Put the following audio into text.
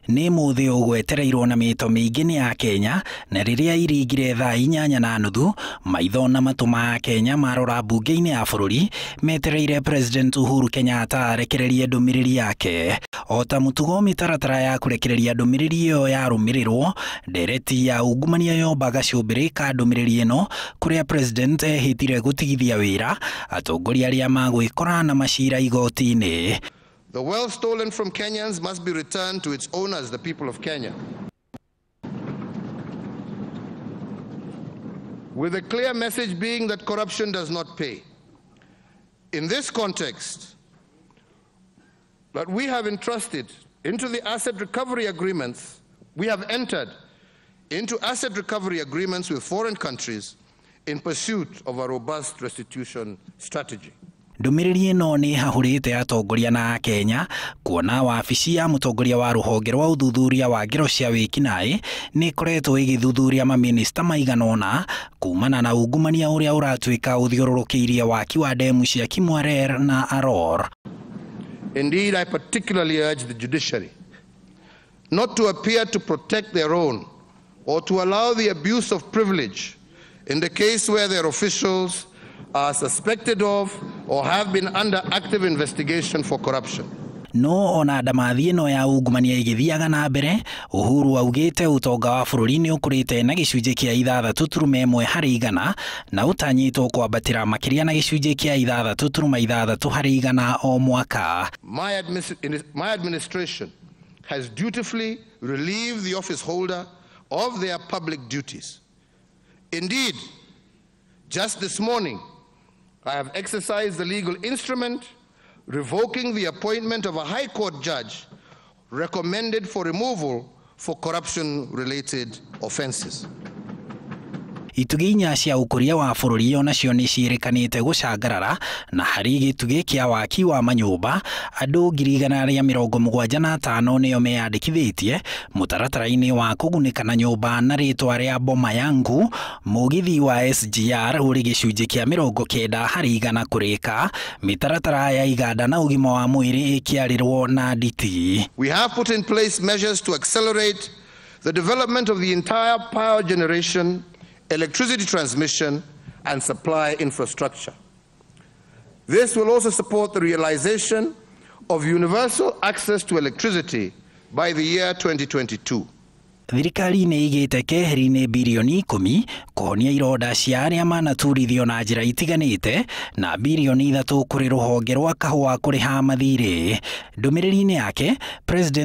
Nĩ mũthĩ ũgwetereirwo na mĩto mĩingĩ nĩ Akenya, na rĩrĩa iringire thaa 8:30 maitho na matũ ma Akenya marora mbunge-inĩ ya bũrũri metereire President Uhuru Kenyatta arekererie ndũmĩrĩri yake. O ta mũtugo, mĩtaratara ya kũrekereria ndũmĩrĩri ĩyo yarũmĩrĩrwo, ndereti ya ungumania yomba gacũmbĩrĩ ka ndũmĩrĩri ĩno, kũrĩa President ehĩtire gũtigithia wĩra atongoria arĩa magwĩkora na macira igoti-inĩ. The wealth stolen from Kenyans must be returned to its owners, the people of Kenya, with a clear message being that corruption does not pay. In this context, that we have entrusted into the asset recovery agreements, we have entered into asset recovery agreements with foreign countries in pursuit of a robust restitution strategy. Ndũmĩrĩri ĩno nĩ ĩhahũrĩte atongoria na Akenya, kuona wabici ya mũtongoria wa rũhonge rwa ũthuthuria wa ngero cia wĩkinaĩ nĩ ĩkoretwo ĩgĩthuthuria mamĩnĩsta maigana ũna kumana na ungumania ũrĩa ũratuĩka ũthiũrũrũkĩirie waki wa ndemu cia Kimwarer na Aror. Indeed, I particularly urge the judiciary not to appear to protect their own or to allow the abuse of privilege in the case where their officials are suspected of or have been under active investigation for corruption. No ona ndamathi ĩno ya ungumania ĩgĩthiaga na mbere, Uhuru augĩte ũtonga wa bũrũri nĩ ũkũrĩte na gĩcunjĩ kĩa 6.1 harĩ igana, na ũtanyĩtwo kwambatĩra makĩria na gĩcunjĩ kĩa 6.6 harĩ igana o mwaka. My administration has dutifully relieved the office holder of their public duties. Indeed, just this morning, I have exercised the legal instrument revoking the appointment of a High Court judge recommended for removal for corruption-related offenses. Itugĩ inya cia ũkũria wa bũrũri onacio nĩ ciĩrĩkanĩte gũcangarara, na harĩ gĩtugĩ kĩa waki wa manyũmba andũ 175,000 nĩo meyandĩkithĩtie mũtaratara-inĩ wa kũgunĩka na nyũmba na rĩtwa rĩa Boma Yangu. Mũgithi wa SGR ũrĩ gĩcunjĩ kĩa 90 harĩ igana kũrĩka, mĩtaratara ya iganda na ũgima wa mwĩrĩ ĩkĩarĩrwo na nditi. We have put in place measures to accelerate the development of the entire power generation, electricity transmission and supply infrastructure. This will also support the realization of universal access to electricity by the year 2022. Thirikari nĩ ĩigĩte keheri-inĩ birioni 10 kũhonia ironda cia arĩa manaturithio na njĩra itiganĩte, na birioni 3 kũrĩ rũhonge rwa kahũa kũrĩha mathirĩ. Ndũmĩrĩri-inĩ yake, President